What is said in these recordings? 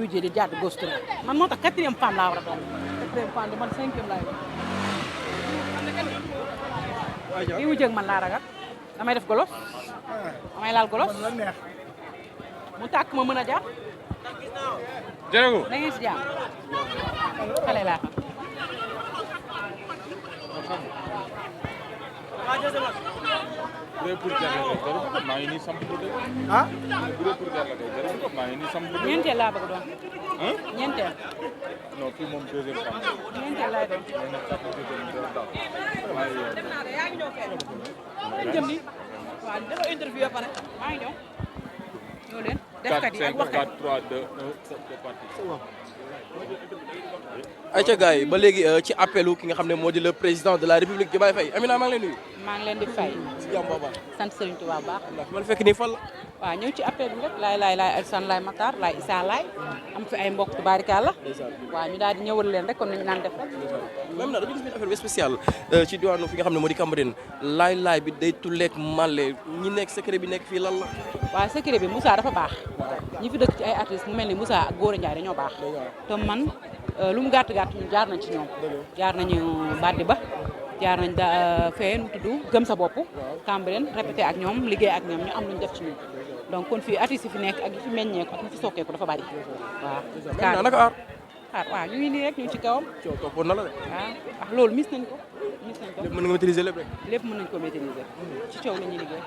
wujjee di jàdd gauche droite man moo tax 4e femme laa war a doon 4e femme man 5e laay doon. lii wujjeeg man laa ragal damay def golos damay laal golos mu tàkk ma mën a jàpp. jërëjëf da ngeen si jàmm xale laa xam. bu dee pour jar la kay jarul ko maa ngi nii samp bu dee. ah. bu dee pour jar la kay jarul ko maa ngi nii samp bu dee. ñeenteel laa bëgg doon. ñeenteel. non kii moom 2e femme. ñeenteel laay doon. mais nag sax 2e daal. jëm ni waaw dafa interview ba pare maa ngi ñëw. ñëw leen defkat yi ak waxkat 4 5 4 3 2 1 c'est parti. ayca gars yi ba léegi ci appelu ki nga xam ne moo di le président de la république Diomaye Faye Amina maa ngi lay nuyu. maa ngi leen di fay. si jàmm baax sant Serigne Touba baax. ma la fekk nii fan la. waaw ñëw ci appel bi rek laay Alsane laay Matar laay Issa laay am fi ay mbokk tubaarikàlla. waaw ñu daal di ñëwal leen rek kon nañu naan def rek. même na dañu gis benn affaire bi spéciale ci diwaanu fi nga xam ne moo di Cambérène laay bi day tulleeg màlle ñi nekk secret bi nekk fii lan la. waaw secret bi Moussa dafa baax. ñi fi dëkk ci ay artistes mu mel ni Moussa ak Gora Ndiaye dañoo baax. te man lu mu gàtt ñu jaar nañ ci ñoom. jaar nañu Baddi Ba. jaar nañ fee nu tudd gëm sa bopp. Cambérène répété ak ñoom liggéey ak ñoom ñu am lu ñu def ci ñun. donc kon fii artistes yi fi nekk ak yi fi meññeeku ak yi fi sokkeeku dafa bari. waaw. maintenant naka aar. waaw ñu ngi nii rek ñu ngi ci kawam. coow toppoon na la de. waaw loolu mis nañ ko. lépp mën nga maîtriser lépp rek. lépp mën nañ ko maîtriser. ci coow la ñuy liggéey.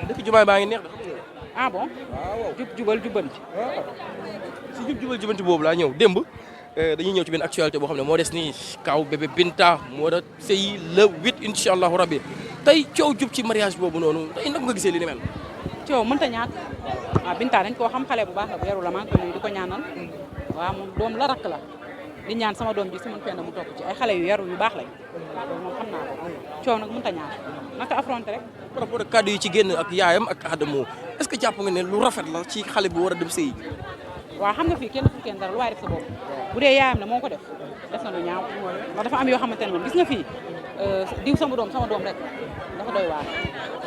dëkk Diomaye baa ngi neex de xam nga. ah bon. waaw jubal jubanti. si jubal jubanti boobu laa ñëw démb dañuy ñëw ci benn actualité boo xam ne moo des nii kaw bébé Binta moo da sëy le 8 incha allahu rabbi tey coow jub ci mariage boobu noonu tey nag nga gisee li ni mel. coow mënta ñàkk waaw Binta dañ koo xam xale bu baax la bu yaru la maa ngi koy nuyu di ko ñaanal waaw moom doom la rakk la di ñaan sama doom ji si mën fenn mu topp ci ay xale yu yaru yu baax lañ loolu moom xam naa ko coow nag mënta ñàkk naka affronté rek. par rapport ak kàddu yi ci génn ak yaayam ak Adamo est-ce que jàpp nga ne lu rafet la ci xale bi war a dem sëy. waaw xam nga fii kenn fu kenn dara lu waaye def sa bopp bu dee yaayam la moo ko def na lu ñaaw ndax dafa am yoo xamante ne moom gis nga fii diw sama doom rek dafa doy waar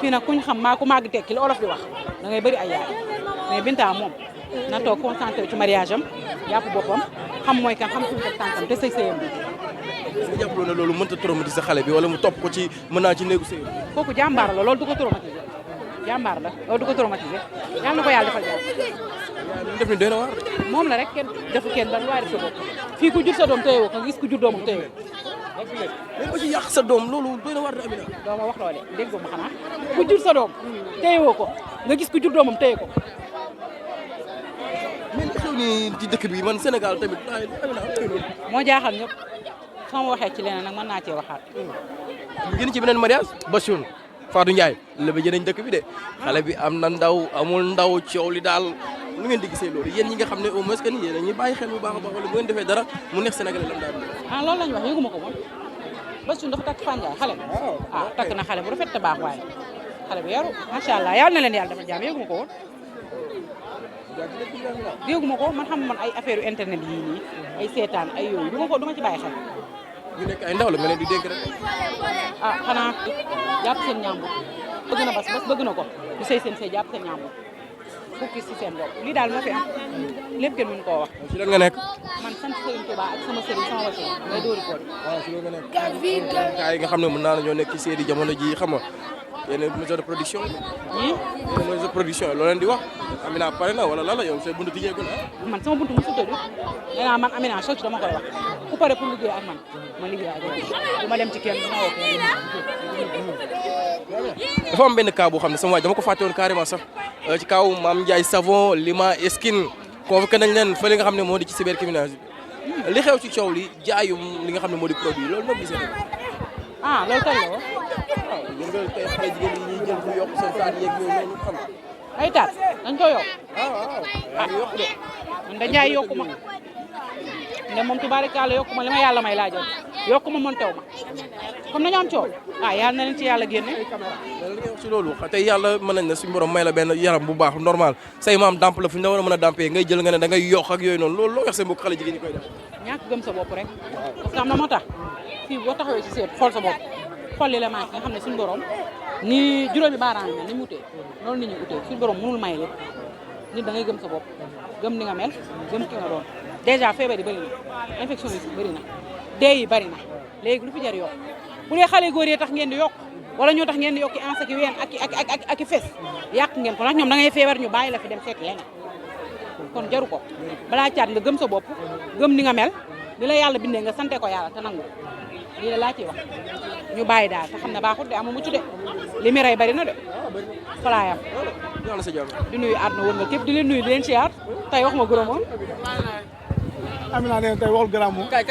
fii nag kuñ xam maa ku màgg tekki li olof di wax da ngay bëri ay yaay mais Binta moom na toog concentré ci mariage am jàpp boppam xam mooy kan xam suñu teg tànkam te sëy sëyam bi. est-ce que jàppaloo ne loolu mënta traumatiser xale bi wala mu topp ko ci mën naa ci néegu sëyam. kooku jàmbaar la loolu du ko traumatiser jàmbaar la loolu du ko traumatiser yàlla na ko yàlla defal jàmm. ñu def ni doy na waar. moom la rek kenn defu kenn daal waaye def sa bopp fii ku jur sa doom téye woo ko gis ku jur doomam téye mais ba ci yàq sa doom loolu doy na waar de Amina. doo ma wax loole déggoo ma xanaa ku jur sa doom téye woo ko nga gis ku jur doomam téye ko. mais li xew nii ci dëkk bi man Sénégal tamit Amina moo jaaxal ñëpp sama waxee ci leneen nag mën naa cee waxaat. ñu génn ci beneen mariage Bachoun Fatou Ndiaye la ba jënañ dëkk bi de xale bi am na ndaw amul ndaw coow li daal nu ngeen di gisee loolu yéen ñi nga xam ne au moins que ni yéen a ñuy bàyyi xel bu baax a baax wala bu ngeen defee dara mu neex Sénégalais lam daal. loolu lañ wax yëguma ko moom Bachoun dafa takk Fandiaye xale bi. takk na xale bu rafet te baax waaye xale bu yaru macha allah yàlla na leen yàlla dafa jaam yëguma ko woon. yëguma ko man xam man ay affaire internet yii nii ay seetaan ay yooyu du ma ci bàyyi xel. ñu nekk ay ndaw la nga leen di dénk rek. xanaa jàpp seen ñaambur bëgg na bas bëgg na ko ñu sëy seen sëy jàpp seen ñaambur fukki si seen bopp lii daal moo fi am lépp kenn mënu koo wax. ci lan nga nekk. man sant Serigne Touba ak sama Serigne sama wàcce ngay dóori ko. waaw ci loolu nga nekk. gars yi nga xam ne mën naa la ñoo nekk ci série jamono ji xam nga yenn maison de production yi. yenn maison de production yi loo leen di wax. Amina pare na wala lan la yow say buntu tijjeeku na. man sama buntu mosul tëju nee naa man Amina chaque dama koy wax ku pare pour liggéey ak man ma liggéey ak yow du ma dem ci kenn du ma woo kenn. dafa am benn cas boo xam ne sama waay dama ko fàtte woon carrément sax ci kaw Mame Ndiaye Savon Lima Esquine convoqué nañ leen fële nga xam ne moo di ci cybercriminalité li xew ci coow li jaayum li nga xam ne moo di produit loolu noo gisee rek. loolu kañ la woon. waaw yéen nga tey xale jigéen yi ñuy jël pour yokk seen taat yeeg yooyu noonu xam nga. ay taat dañ ko yokk. waaw yokk de. man da Ndiaye yokku ma ne moom tubaarikàlla yokku ma li ma yàlla may laajoon yokku ma mën taw ma comme nañu am coow yàlla na leen ci yàlla génne. lan nga wax ci loolu tey yàlla mën nañ ne suñu borom may la benn yaram bu baax normal say maam damp la fu ñu la war a mën a dampee ngay jël nga ne da ngay yokk ak yooyu noonu loolu loo wax seen mbokk xale jigéen ñi koy def. ñàkk gëm sa bopp rek parce que am na moo tax fii boo taxawee ci seet xool sa bopp xool li la manqué nga xam ne suñu borom ni juróomi baaraam ni mu utee loolu nit ñi utee suñu borom mënul may lépp nit da ngay gëm sa bopp gëm ni nga mel gëm ki nga doon déjà feebar yi bëri na infection yi bëri na dee yi bëri na léegi lu fi jar yokk bu dee xale góor yi tax ngeen di yokk wala ñoo tax ngeen di yokki ans ak ween ak fes yàq ngeen ko ndax ñoom da ngay feebar ñu bàyyi la fi dem seeti leneen kon jaru ko balaa caat nga gëm sa bopp gëm ni nga mel li la yàlla bindee nga sante ko yàlla te nangu lii la laa ciy wax ñu bàyyi daal te xam ne baaxut de amu mucc de li mi rey bari na de falaayam di nuyu àdduna wër nga képp di leen nuyu di leen siyaar tey wax ma gërëm moom Amina ne tey waxul gërëm moom kay